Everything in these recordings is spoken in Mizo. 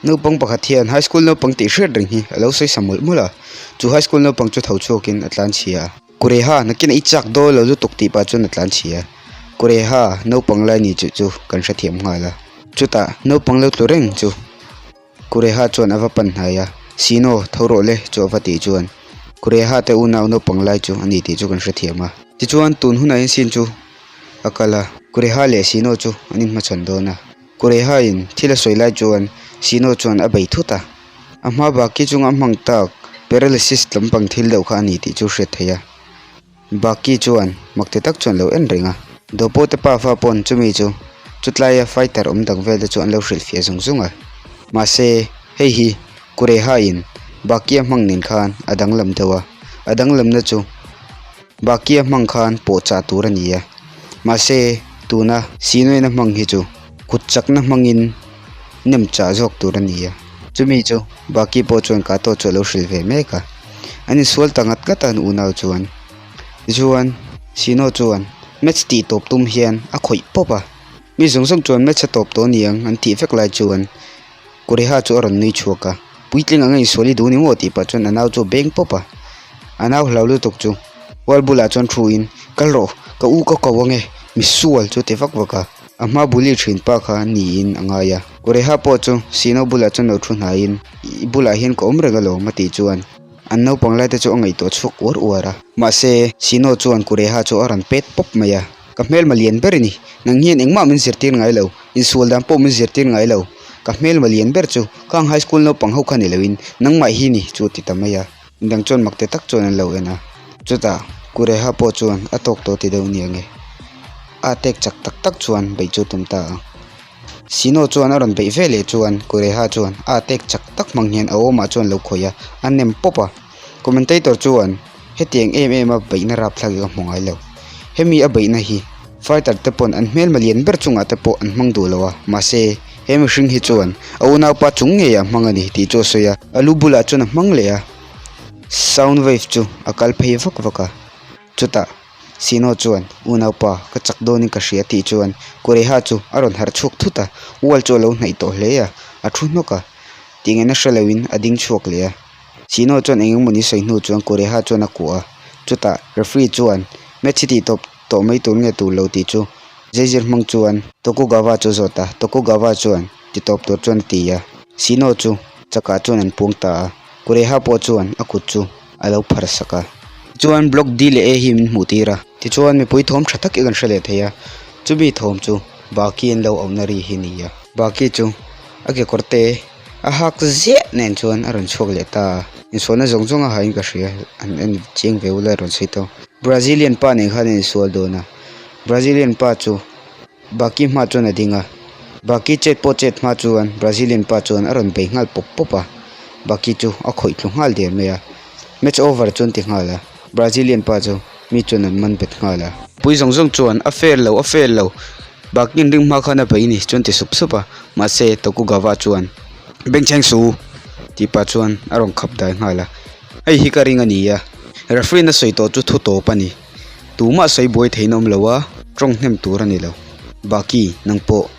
Naupang pakhat hian high school naupang tih hriat reng hi a lo sawi sa mawlh mawlh a, chu high school naupang chu tho chhuakin a tlan chhia a. Kureha, nakin i chak dawl lo lutuk tih pah chuan a tlan chhia a. Kureha, naupang lai ni chu chu kan hrethiam nghal a. Chutah naupang lo tlu reng chu Kureha chuan a va pan hnai a, Sino, tho rawh le chu a va tih chuan Kureha te unau naupang lai chu a ni tih chu kan hrethiam a. Tichuan tun hunah hian sin chu a kal a, Kureha leh Sino chu an inhmachhawn dawn a. Kureha-in thil a sawi lai chuan Sino chuan a bei thut a, a hma Baki chunga a hmang tak paralysis lampang thil deuh kha a ni tih chu hriat theih a. Baki chuan mak ti tak chuan lo en reng a, Dopo te pafa pawn chumi chu chutlaia fighter awm dang vel te chu an lo hrilhfiah zung zung a. Mahse, hei hi Kureha-in Baki a hmang nen khan a danglam deuh a, a danglamna chu Baki a hmang khan pawh chah tur a ni a, mahse tuna Sinoin a hmang hi chu kut chakna hmangin nem chah zawk tur a ni a. Chumi chu Baki pawh chuan Kato chu a lo hrilh ve mek a, an insual ta ngat ngat a an unau chuan. Tichuan Sino chuan match tih tawp tum hian a khawih pawp a, mi zawng zawng chuan match a tawp tawh aniang an tih vek lai chuan Kureha chu a rawn nui chhuak a, Puitling anga insual i duh ni maw tih pah chuan a nau chu a beng pawp a. A nau hlau lutuk chu wall bulah chuan thu in, Kal rawh, ka u ka ko ange, mi sual chu ti vak vak a. A hma buli thin pa kha niin a ngai a. Kureha pawh chu Sino bulah chuan lo thu hnaiin, I bulah hian ka awm reng alawm a tih chuan an naupang lai te chu a ngaihtuah chhuak uar uar a. Mahse, Sino chuan Kureha chu a rawn pet pawp mai a. Ka hmelma lian ber i ni. Nang hian engmah min zirtir ngai lo. Insual dan pawh min zirtir ngai lo. Ka hmelma lian ber chu khang high school naupang ho kha ni loin nangmah hi ni chu a ti ta mai a. Midang chuan mak te tak chuan an lo en a. Chutah Kureha pawh chuan a tawk tawh ti deuh nia nge. A tek chak tak tak chuan beih chu tum ta a. Sino chuan a rawn beih ve leh chuan Kureha chuan a tek chak tak hmang hian a awmah chuan lo khawih a, a nem pawp a. Commentator chuan hetiang em em a beihna rapthlak hi ka hmu ngai lo. Hemi a beihna hi fighter te pawn an hmelma lian ber chungah te pawh an hmang duh lo a, mahse he mihring hi chuan a unaupa chung ngei ah hmang a ni tih chu a sawi a, a lu bulah chuan a hmang leh a, sound wave chu a kal phei vak vak a, chutah Sino chuan unaupa ka chak dawnin ka hria tih chuan Kureha chu a rawn harh chhuak thut a, wall chu a lo hnaih tawh hle a, a thu hnawk a, tih ngaihna hre loin a ding chhuak leh a. Sino chuan eng emaw ni sawi hnu chuan Kureha chuan a kuah a, chutah referee chuan match hi tih tawp tawh mai tur nge tur lo tih chu Zeizir hmang chuan Tokugawa chu a zawt a, Tokugawa chuan ti tawp tur chuan a ti a, Sino chu chakah chuan an puang ta a, Kureha pawh chuan a kut chu a lo phar sak a. Tichuan block D leh A hi min hmuh tir a, tichuan mipui thawm tha tak i kan hre leh thei a, chumi thawm chu Baki an lo auhna ri hi a ni a, Baki chu a kekawr te A hak ziah nen chuan a rawn chhuak leh ta a, insualna zawng zawng a hain ka hria, an en chiang ve ula rawn sawi tawh. Brazilian pa nen khan an insual dawn a, Brazilian pa chu Baki hma chuan a ding a, Baki chet pawh chet hma chuan Brazilian pa chuan a rawn bei nghal pawp pawp a, Baki chu a khawih thlu nghal der mai a, match over chuan ti nghal a, Brazilian pa chu mi chuan an man bet nghal a. Pui zawng zawng chuan a fair lo, a fair lo. Bakin ring hma khan a bei ni chuan ti sup sup a, mahse Tokugawa chuan Bengchheng su tih pah chuan a rawn khap dai nghal a, hei hi ka ring a ni a, referee na sawi tawh chu thu tawp a ni, tumah sawi buai theih awm lo a, tawng hnem tur a ni lo, Baki nang pawh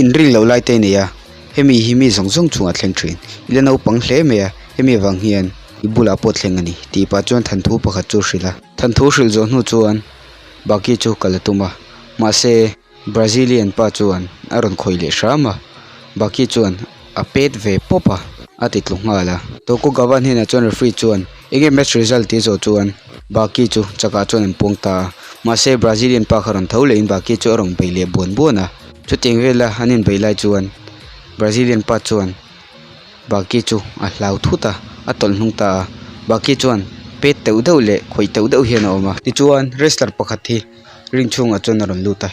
inring loh lai te i nei a, hemi hi mi zawng zawng chungah thleng thin, i la naupang hle mai a, hemi avang hian i bulah pawh thleng a ni tih pah chuan thanthu pakhat chu a hrilh a, thanthu hrilh zawh hnu chuan. Baki chu kal a tum a, mahse Brazilian pa chuan a rawn khawih leh hram a, Baki chuan a pet ve pawp a, a ti tlu nghal a. Tokugawa hnenah chuan referee chuan enge match result tih zawh chuan Baki chu chakah chuan an puang ta a, mahse Brazilian pa kha rawn tho lehin Baki chu a rawn bei leh buan buan a. Chutiang vela an inbeih lai chuan Brazilian pa chuan Baki chu a hlau thut a, a tawlh hnung ta a. Baki chuan pet teuh deuh leh khawih teuh deuh hian a awm a. Tichuan wrestler pakhat hi ring chhungah chuan a rawn lut a,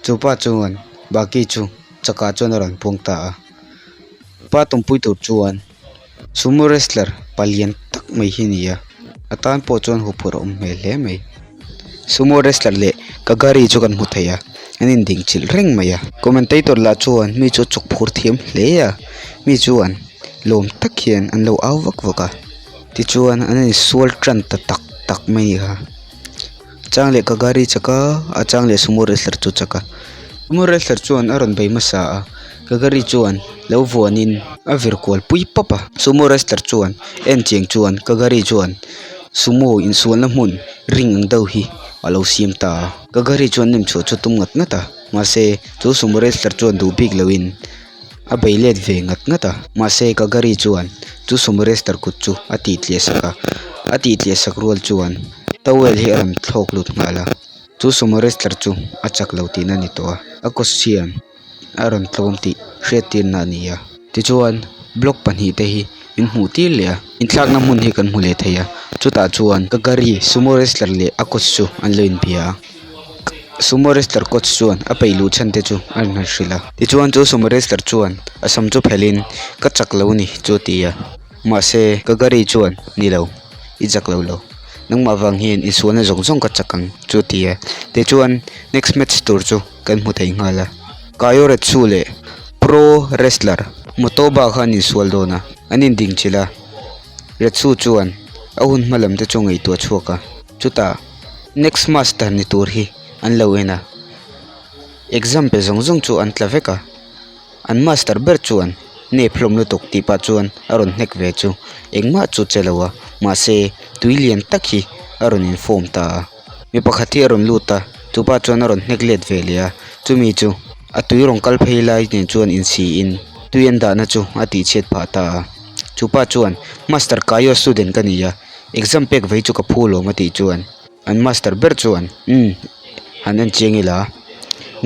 chu pa chuan Baki chu chakah chuan a rawn puang ta a. Pa tumpui tur chuan sumo wrestler palian tak mai hi a ni a, a tan pawh chuan huphurh a awm hmel hle mai. Sumo wrestler leh Kagari chu kan hmu thei a, an inding chilh reng mai a. Commentator lah chuan mi chu a chawk phur thiam hle a, mi chuan lawm tak hian an lo au vak vak a, tichuan an insual tan ta tak tak mai a ni kha. A chang leh Kagari chak a, a chang leh Sumo wrestler chu chak a. Sumo wrestler chuan a rawn bei hmasa a. Kagari chuan lo vuanin a vir kual pui pawp a. Sumo wrestler chuan en chiang chuan Kagari chuan sumo insualna hmun ring ang deuh hi a lo siam ta a. Kagari chuan nem chhuah chu tum ngat ngat a, mahse chu sumo wrestler chuan duh bik loin a bei let ve ngat ngat a. Mahse Kagari chuan chu sumo wrestler kut chu a tih tliah sak a, a tih tliah sak rual chuan towel hi a rawn thlawk lut nghal a. Chu sumo wrestler chu a chak lo tihna a ni tawh a, a costume a rawn tlawm tih hriattirna a ni a. Tichuan block pahnih te hi min hmuh tir leh a, inthlakna hmun hi kan hmu leh thei a, chutah chuan Kagari sumo wrestler leh a coach chu an lo inbia a, sumo wrestler coach chuan a peih luh chhan te chu a rawn han hrilh a. Tichuan chu sumo wrestler chuan a sam chu phelhin ka chak lo a ni chu a ti a, mahse Kagari chuan ni lo i chak lo lo nangmah vang hian insualna zawng zawng ka chak ang chu a ti a, tichuan next match tur chu. Kan hmu thei nghal a. Kaioretsu leh Pro Wrestler Motoba kha an insual dawn a, an indingchilh a. Retsu chuan a hun hma lam te chu ngaihtuah chhuak a, chutah Next Master ni tur hi an lo en a. Exam pe zawng zawng chu an tla vek a. An master ber chuan nep hlawm lutuk tih pah chuan a rawn hnek ve chu engmah chu che lo a, mahse tui lian tak hi a rawn in form ta a. Mi pakhat hi a rawn lut a, chupa chuan a rawn hnek let ve leh a, chumi chu a tui rawn kal phei lai nen chuan insiin tui an dahna chu a tihchhiat phah ta a. Chupa chuan master Kaio student ka ni a, exam pek vei chu ka phu lawm a tih chuan an master ber chuan umm han en chiang ila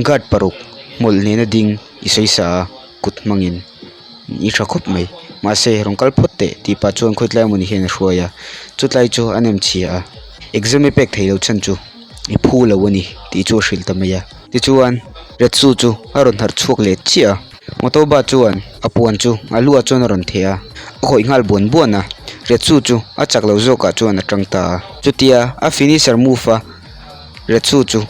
guard paruk hmawlh nena ding i sawi sa a kut hmangin i tha khawp mai mahse rawn kal phawt teh tih pah chuan khawitlai mawni hian a hruai a chutlai chu a nem chhia a exam i pek theih loh chhan chu i phu lo a ni tih chu a hrilh ta mai a tichuan Retsu chu a rawn harh chhuak leh chiah a Motoba chuan a puan chu a luah chuan a rawn theh a a khawih nghal buan buan a Retsu chu a chak lo zawkah chuan a tang ta a chutia a finisher move a Retsu chu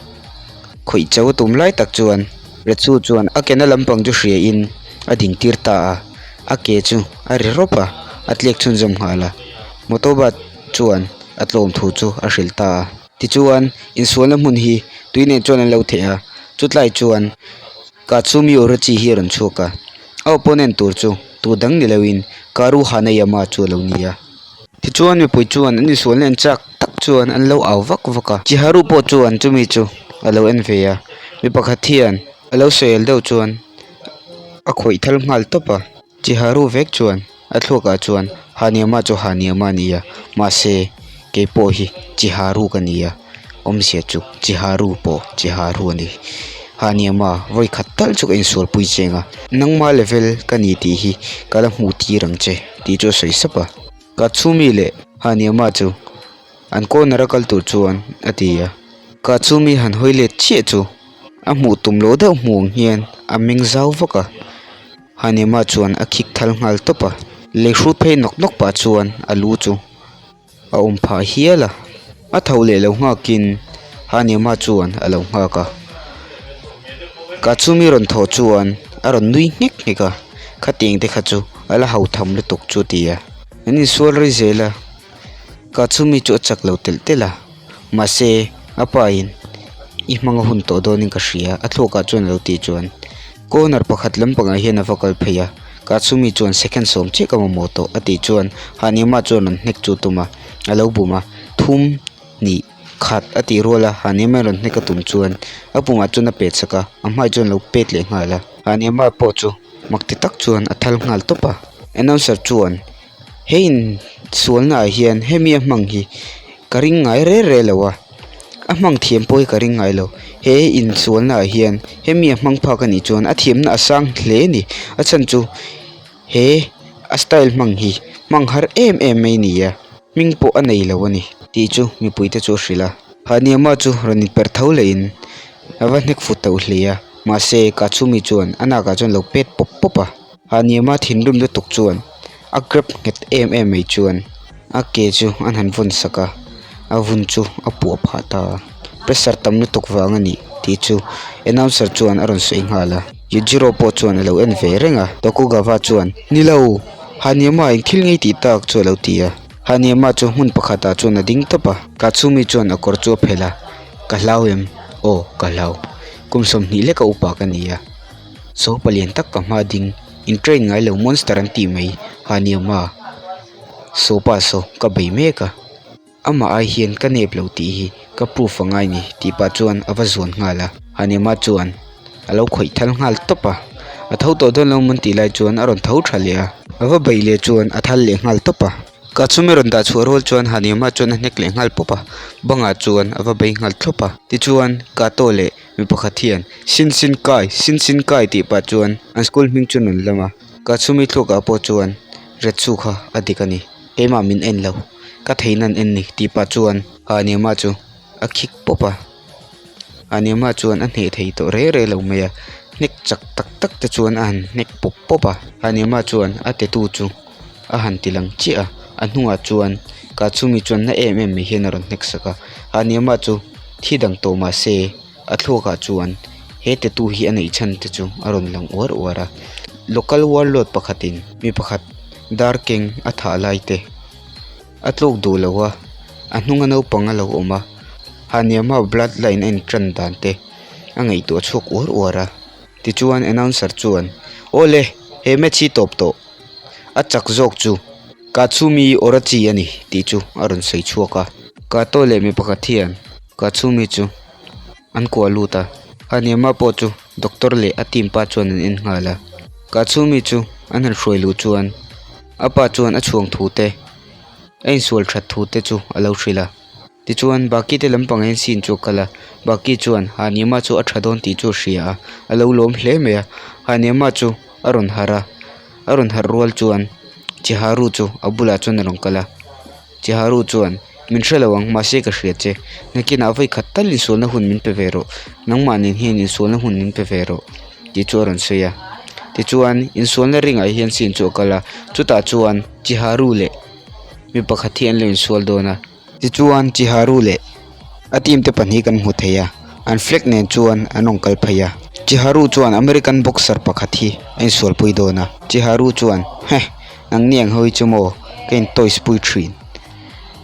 khawih cho a tum lai tak chuan Retsu chuan a ke na lampang chu hria in a ding tir ta a a ke chu a ri rawp a a tliak chhunzawm nghal a Motoba chuan a tlawm thu chu a hrilh ta a tichuan insualna hmun hi tui nen chuan an lo theh a chutlai chuan Katsumi Orochi hi a rawn chhuak a a opponent tur chu tu dang ni loin Karu Hanayama chu a lo ni a. Tichuan mipui chuan an insualna en chak tak chuan an lo au vak vak a. Chiharu pawh chuan chumi chu a lo en ve a, mi pakhat hian a lo sawiel deuh chuan a khawih thal nghal tawp a. Chiharu vek chuan a thluakah chuan Haniama chu Haniama a ni a, mahse keipawh hi Chiharu ka ni a, awmzia chu Chiharu pawh Chiharu a ni. Haniama vawi khat tal chu ka insualpui cheng a, nangma level ka ni tih hi ka la hmuh tir ang che tih chu a sawi sap a. Katsumi leh Haniama chu an corner a kal tur chuan a ti a. Katsumi han hawi let chiah chu a hmuh tum loh deuh hmuh ang hian a meng zau vak a. Haniama chuan a khik thal nghal tawp a, lei hrut phei nawk nawk pah chuan a lu chu a awm phah hial a. A tho leh lo nghakin Haniama chuan a lo nghak a. Katsumi rawn thawh chuan a rawn nui nghek nghek a, khatiang te kha chu a la hau tham lutuk chu a ti a. An insual rei zel a, Katsumi chu a chak lo telh telh a, mahse a pain i hmang a hun tawh dawnin ka hria a thluakah chuan a lo tih chuan corner pakhat lampangah hian a va kal phei a, Katsumi chuan second sawm chiah ka mamawh tawh a tih chuan Hanema chuan rawn hnek chu a tum a, a lo bum a, thum hnih khat a tih rual a, Hanema rawn hnek a tum chuan a pumah chuan a pet sak a, a hmai chuan a lo pet leh nghal a, Hanema pawh chu mak ti tak chuan a thal nghal tawp a, announcer chuan he in sualna ah hian hemi a hmang hi ka ring ngai rel rel lo a a hmang thiam pawh hi ka ring ngai lo he in sualna ah hian hemi a hmang phak anih chuan a thiamna a sang hle a ni a chhan chu he a style hmang hi hmang har em em mai a ni a hming pawh a nei lo a ni tih chu mipui te chu a hrilh a Haniama chu rawn in perh tho leh in a va hnek fut tauh hle a mahse Katsumi chuan a nak ah chuan a lo pet pawp pawp a. Haniama thinrim lutuk chuan a grab nghet em em mai chuan a ke chu an han vawn sak a, a vun chu a puah phah ta a, pressure tam lutuk vang a ni tih chu announcer chuan a rawn sawi nghal a, Yujiro pawh chuan a lo en ve reng a, Tokugawa chuan Ni lo, Haniama in thil ngei tih tak chu a lo ti a, Haniama chu hmun pakhatah chuan a ding tawp a, Katsumi chuan a kawr chu a phelh a, Ka hlau em? Aw, ka hlau. Kum 20 leka upa ka ni a. Saw palian tak ka hmaa ding in train ngai lo monster an tih mai Haniama saw pa saw ka bei mek a amah ai hian ka nep lo tih hi ka proof a ngai ni tih pah chuan a va zuan nghal a Haniama chuan a lo khawih thal nghal tawp a a tho tawh dawn lo mawn tih lai chuan a rawn tho tha leh a a va bei leh chuan a thal leh nghal tawp a. Kahchhumi rawn dah chhuah rual chuan Haniama chuan a hnek leh nghal pawp a, bangah chuan a va bei nghal thlawp a. Tichuan, Kato leh mi pakhat hian, Sin Sin Kai, Sin Sin Kai tih pah chuan an school hming chu an rawn lam a. Kahchhumi thluakah pawh chuan Retsu kha a dik a ni, keimah min en lo, ka theihna an en ni tih pah chuan Haniama chu a khik pawp a. Haniama chuan a hneh thei tawh reh reh lo mai a, hnek chak tak tak te chuan a han hnek pawp pawp a. Haniama chuan a tetu chu. a han ti lang chiah a a hnungah chuan Katsumi chuan na em em mai hian a rawn hnek sak a Haniama chu thi dang tawh mah se a thluakah chuan he tattoo hi a neih chhan te chu a rawn lang uar uar a local warlord pakhatin mi pakhat dar keng a thah lai te a tluk duh lo a a hnunga naupang a lo awm a Haniama blood line a intan dan te a ngaihtuah chhuak uar uar a tichuan announcer chuan awle he match hi tawp tawh. A chak zawk chu Katsumi Orochi a ni tih chu a rawn sawi chhuak a. Kato leh mi pakhat hian Katsumi chu an kuah lut a, Haniyama pawh chu doctor leh a team pa chuan an en nghal a. Katsumi chu an han hruai luh chuan a pa chuan a chhuang thu te, a insual that thu te chu a lo hrilh a. Tichuan Baki te lampang hian scene chu a kal a, Baki chuan Haniyama chu a tha dawn tih chu a hria a, a lo lawm hle mai a. Haniyama chu a rawn harh a, a rawn harh rual chuan Chiharu chu a bulah chuan a rawn kal a, Chiharu chuan min hre lo ang mahse ka hria che, nakinah vawi khat tal insualna hun min pe ve rawh, nangmah nen hian insualna hun min pe ve rawh tih chu a rawn sawi a. Tichuan insualna ringah hian scene chu a kal a, chutah chuan Chiharu leh mi pakhat hi an lo insual dawn a. Tichuan Chiharu leh a team te pahnih kan hmu thei a, an flag nen chuan an rawn kal phei a. Chiharu chuan American boxer pakhat hi a insualpui dawn a, Chiharu chuan, Heh, nangni ang ho hi chu maw ka in toys pui thin,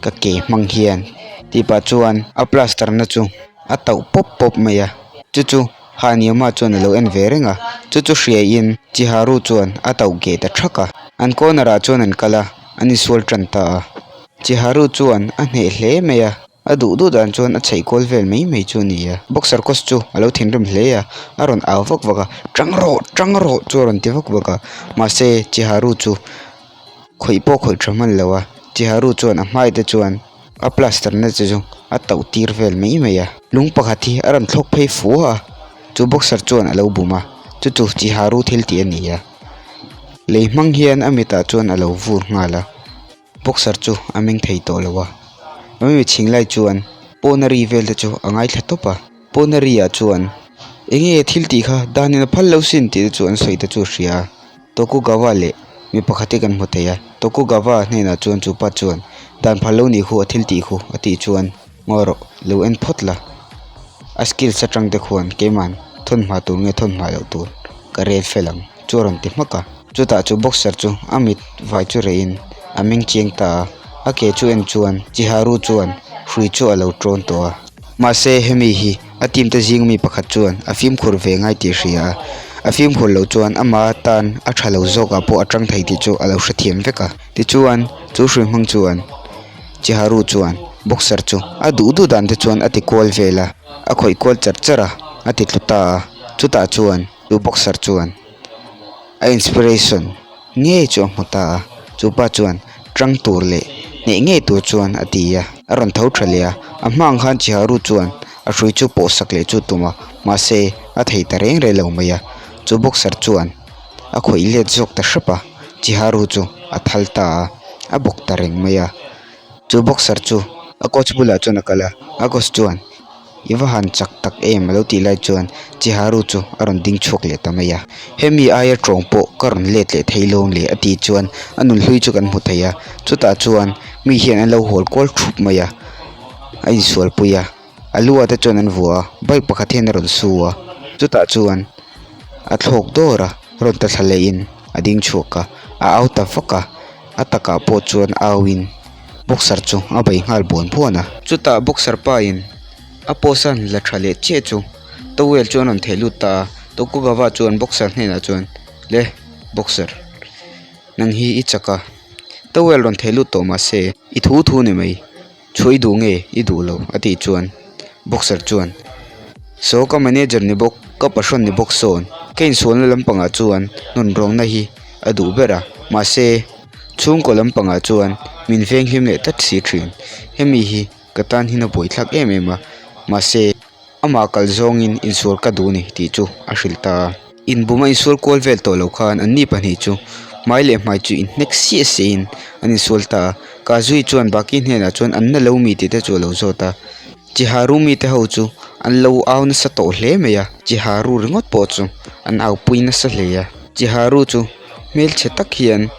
ka ke hmang hian tih pah chuan a plaster na chu a tauh pawp pawp mai a, chu chu Haniama chuan a lo en ve reng a, chu chu hria in Chiharu chuan a tauh geh ta thak a. An corner ah chuan an kal a, an insual tan ta a. Chiharu chuan a hneh hle mai a, a duh duh dan chuan a chheih kual vel mai mai chu a ni a. Boxer coach chu a lo thinrim hle a, a rawn au vak vak a, Tang rawh, tang rawh chu a rawn ti vak vak a. Mahse Chiharu chu khawih pawh khawih tha hman lo a, Chiharu chuan a hmai te chuan a plaster na che chu a tauh tir vel mai mai a. Lung pakhat hi a rawn thlawk phei fua a, chu boxer chuan a lo bum a, chu chu Chiharu thil tih a ni a. Lei hmang hian a mitah chuan a lo vur nghal a. Boxer chu a meng thei tawh lo a, a mi chhing lai chuan pawn a ri vel te chu a ngaithla tawp a, pawn a ri ah chuan eng nge thil tih kha dan in a phal lo sin tih te chu an sawi te chu a hria a, Tokugawa leh mi pakhat hi kan hmu thei a, Tokugawa hnenah chuan chu pa chuan dan phal lo nih khu a thil tih khu a tih chuan ngaw rawh lo en phawt la, a skills atang te khuan keiman thawn hma tur nge thawn hma loh tur ka rel fel ang chu a rawn ti hmak a. Chutah chu boxer chu a mit vai chu reh in a meng chiang ta a, a ke chu en chuan Chiharu chuan hrui chu a lo tawn tawh a. Mahse hemi hi a team te zing mi pakhat chuan a fimkhur ve ngai tih a hria a, a fimkhur loh chuan ama tan a tha lo zawk ah pawh a tang thei tih chu a lo hrethiam vek a. Tichuan chu hrui hmang chuan Chiharu chuan boxer chu a duh duh dan te chuan a ti kual vel a, a khawih kual char char a, a ti tlu ta a. Chutah chuan chu boxer chuan. a inspiration ngei chu a hmu ta a chupa chuan tang tur leh hneh ngei tur chuan a ti a a rawn tho tha leh a a hma ang khan Chiharu chuan a hrui chu pawh sak leh chu a tum a mahse a thei ta reng reng lo mai a chu boxer chuan a khawih let zawk ta hrep a Chiharu chu a thal ta a a bawk ta reng mai a chu boxer chu a coach bulah chuan a kal a a coach chuan. I va han chak tak em a lo tih lai chuan Chiharu chu a rawn ding chhuak leh ta mai a. Hemi aia tawng pawh ka rawn let leh thei lawm le a tih chuan a nunhlui chu kan hmu thei a. Chutah chuan mi hian an lo hawl kual thup mai a, a insualpui a, a lu ah te chuan an vuah a, bike pakhat hian a rawn su a, chutah chuan a thlawk dawr a, rawn ta thla leh in a ding chhuak a, a au ta vak a, a takah pawh chuan au in. Boxer chu a bei nghal buan buan a. Chutah boxer pa in a post a la tha leh chiah chu towel chu an rawn theh lut ta a. Tokugawa chuan boxer hnenah chuan, Le, boxer, nang hi i chak a, towel rawn theh lut tawh mah se, i thu thu ni mai, chhuah i duh nge i duh lo? a tih chuan boxer chuan, Saw ka manager ni bawk, ka pahrawn ni bawk sawn, ka insualna lampangah chuan nunrawngna hi a duh ber a, mahse, chhungkaw lampangah chuan min venghlim leh tlat si thin. Hemi hi ka tan hian a buaithlak em em a, mahse, Amah kal zawngin insual ka duh ni tih chu a hrilh ta a. Inbum a insual kual vel tawh lo khan anni pahnih chu hmai leh hmai chu inhnek siah siahin an insual ta a. Kazui chuan Baki hnenah chuan an na lo mi tih te chu a lo zawt a. Chiharu mite ho chu an lo au nasa tawh hle mai a, Chiharu ringawt pawh chu an aupui nasa hle a. Chiharu chu hmelchhe tak hian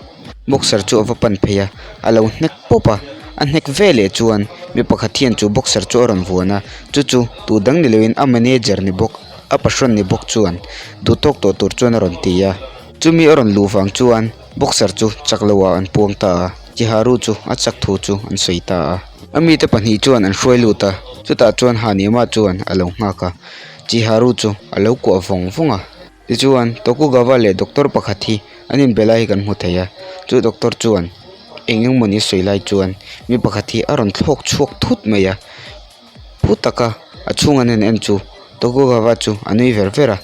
boxer chu a va pan phei a, a lo hnek pawp a, a hnek ve leh chuan mi pakhat hian chu boxer chu a rawn vuan a, chu chu tu dang ni loin a manager ni bawk a pahrawn ni bawk chuan duh tawk tawh tur chuan a rawn ti a, chumi a rawn luh vang chuan boxer chu chak lo ah an puang ta a, Chiharu chu a chak thu chu an sawi ta a. A mite pahnih chuan an hruai lut a, chutah chuan Haniama chuan a lo nghak a, Chiharu chu a lo kuah vawng vawng a. Tichuan, Tokugawa leh doctor pakhat hi an inbe lai hi kan hmu thei a, chu doctor chuan eng eng mawni sawi lai chuan mi pakhat hi a rawn thlawk chhuak thut mai a, phu taka a chhung an han en chu Tokugawa chu a nui ver ver a,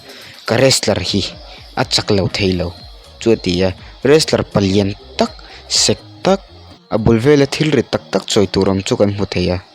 ka wrestler hi a chak lo thei lo chu a ti a, wrestler palian tak sek tak a bul vela thil rit tak tak chawi tur awm chu kan hmu thei a.